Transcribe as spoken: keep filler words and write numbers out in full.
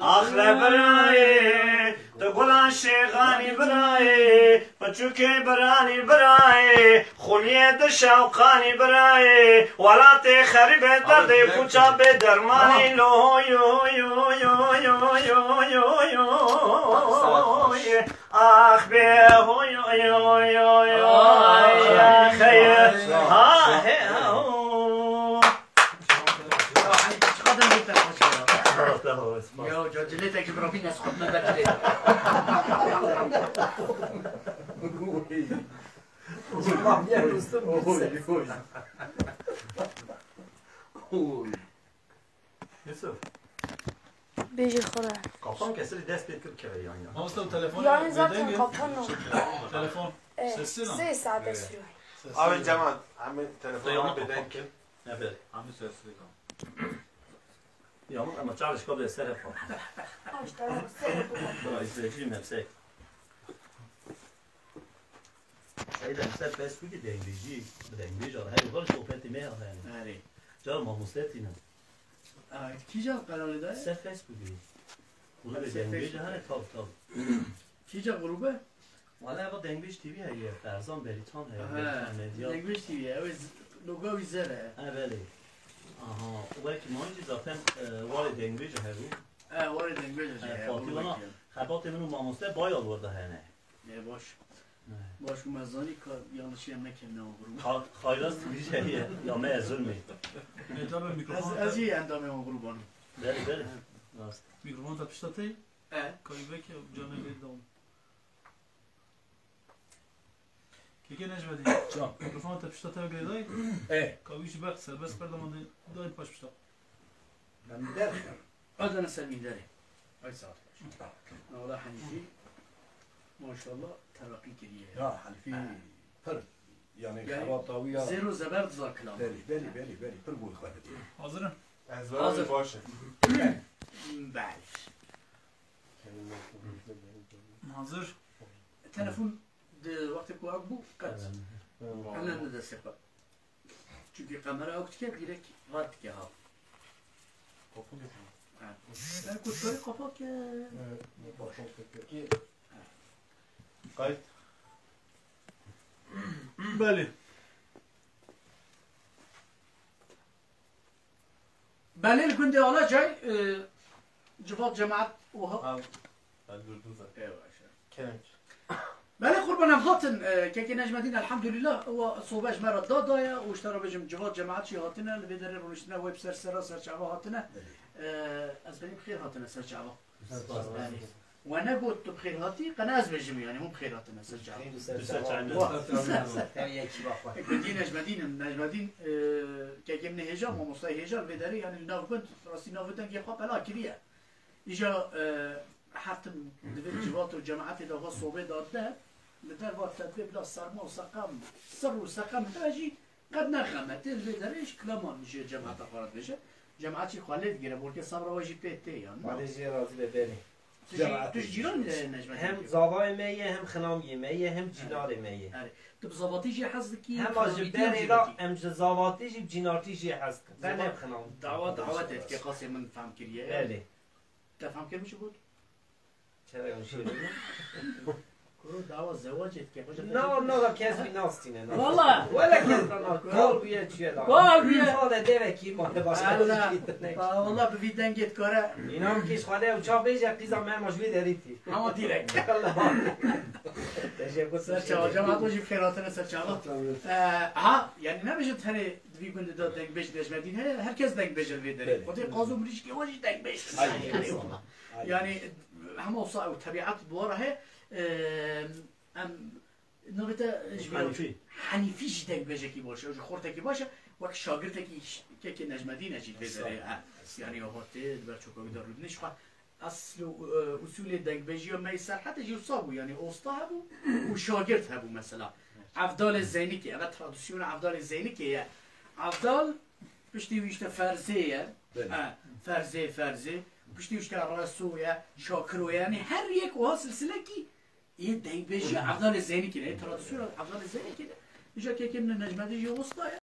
Ax le birayê, tu gulan şêxanî birayê, piçûkê biranî birayê, xuliyê di şewqanî birayê, welatê xerîbê derdê pûça bê dermanî lo yo yo yo yo yo yo yo yo yo. Ax bê ho yo yo yo yo. Ay, xeyr. Ha he ha ho. Ya, cacilêtek ji birabîn ez xwe me ber cilê. Yusuf. Bêjî xwe re. Kapan kesirî dest pê kir keve yan ya. Mamoste, o telefon Yani zaten kapan o. Telefon. E, sessiz mi? Sê saete sürüyor. Abi Cemal, hemî telefon beden kim? Evet. Hemî sessiz kan. Ya ama çağrışka bile ser hep. Bura izleyiciyim hepsi. Ey de ser Facebook'u dengbêjî, bi dengbêj al. Her yol sohbeti me yani. Erê. Car mamoste tîne. Aa, kîja kanalê de? Ser Facebook'u. Bunu da dengbêj hani tav tav. Kîja grube? Wala eva dengbêj T V heye, Ferzan Beritan heye, Beritan Medya. Dengbêj T V, ew logo wî zer e. Ha belê. Aha, o belki mancî zaten e, warê dengbêj hebû. E, warê dengbêj e. Fatî wana, xebatê min û mamoste bayal warda hene. Ne baş. Baş û me zanî ka yanlışî em nekevne o grup. Xayras dibîje ye, ya me ez zulmê. Ne tabi mikrofon. Ez, ez jî endamê o gruban. Belê, belê. Rast. Mikrofon te pişta te? E. Kayı veke canê lê dam. Keke Necmedîn. Can. Mikrofon te pişta te girêdayî? E. Kavî ji ber serbest berdaman de dayî paş pişta. Ben der. Adana ser mindere. Ay saat baş. Navla Hanîfî. Maşallah terakî kiriye. Ya Hanîfî pir. Yani xebatawî ya. Zero zeber zar kilam. Belê, belê, belê, belê. Pir bû xwe dibî. Hazir in? Ez baş e. Belê. Hazir. Telefon di wextê ku ew bû qet. Helen di destê xwe. Çünkü kamera ew dike direkt rat dike ha. Kapı getir. Ha. Sen kutuları kapat ya. Evet. Boş. Kayıt. Belê. Belê li gundê Alacay, e, civat cemaat oha. Ha, ben durdum zaten. Eyvallah. Kerem. Belê qurban em hatin, e, kekê Necmedîn elhamdulillah, ewa sobe ji me re da daye û ji te re bêjim civat cemaat jî hatine, li vê derê rûniştine wê bi ser sera serçava hatine. E, ez benî bi xêr hatine serçava. Spas. Yani, we negot tu bi xêr hatî, qe ne ez bêjim yani, hûn bi xêr hatine serçava. Xêr û serçava. Wa. Tev yekî ba xwe. Gundî Necmedîn in, Necmedîn, e, kekê min ê hêja, mamostayê hêja, li vê derê yani li nav gund, rastî nav dengê xwe pela kiriye. Îja, e, her tim di vê civat û cemaetê de xwe sobê da der, li derva tedbê bila serma û seqem, sir û seqem hebe jî qet nexemete, li vê derê ji kilaman ji cemaeta xwe re dibêje. Cemaet jî xwe lê digire, borkê sebra we jî pê tê yan. Xwedê jê razî be berê. Tu jî, tu ji cîranî de Necmettin. Hem zavayê me ye, hem xinamiyê me ye, hem cînarê me ye. Erê. Tu bi zavatî jî hez dikî, Hema ji xinamîtî berê jî de dikî. Em ji zavatî jî, bi cînartî jî hez dikin. Qe ne bi xinam. Dawa, dawa te dike, qasê min fam kiriye. Belê. Te fam kir min çi got? Çerek min şirin. Kuro dawa zewacê dike, xwe ji Na, na, da kes wî nastîne, na. Valla. Wele kes da na, kal bûye çiye da. Kal bûye. Sade devekî ma de başka Allah. Ba, valla bi vî dengê dikare. Înan kî ji xwedê ew çav bêje, qîza me ma ji wê derî tî. Ama direkt. Allah. Teşekkür. Ser çava, cemaat jî bi xêr hatine ser çava. Tamam. Ee, ha, yani ne bêjin tenê di vî gundê de dengbêj Necmettin heye, herkes dengbêj li vê derê. Evet. Xwedê qazo mirîşkê wan jî dengbêj. Ay, yani, eyvallah. Ay. Yani, hema wisa ew tebiat bi we re heye, e, em navê te ji vî Hanîfî. Hanîfî jî dengbêjekî baş e, ew jî xortekî baş e, wek şagirtekî ş-, kekê Necmettin e jî vê derê, Estağfurullah. Ha. Estağfurullah. Yani, awa tê, li ber çoka wî de rûdinê ji xwe. Esl û, e, usûlê dengbêjiya me yê Serhedê jî wisa bû, yanî osta hebû û şagirt hebû mesela. Evdalê Zeynikê, eve tradisyona Evdalê Zeynikê ye. Evdal piştî wî işte Ferzê ye. Belê. E, Ferzê, Ferzê. Piştî wî işte Reso ye, Şakiro ye. Yanî her yek wiha silsilekî yê dengbêjiya Evdalê Zeynikê ne, yê tradisyona Evdalê Zeynikê ne. Îja kekê min Necmettin jî osta ye.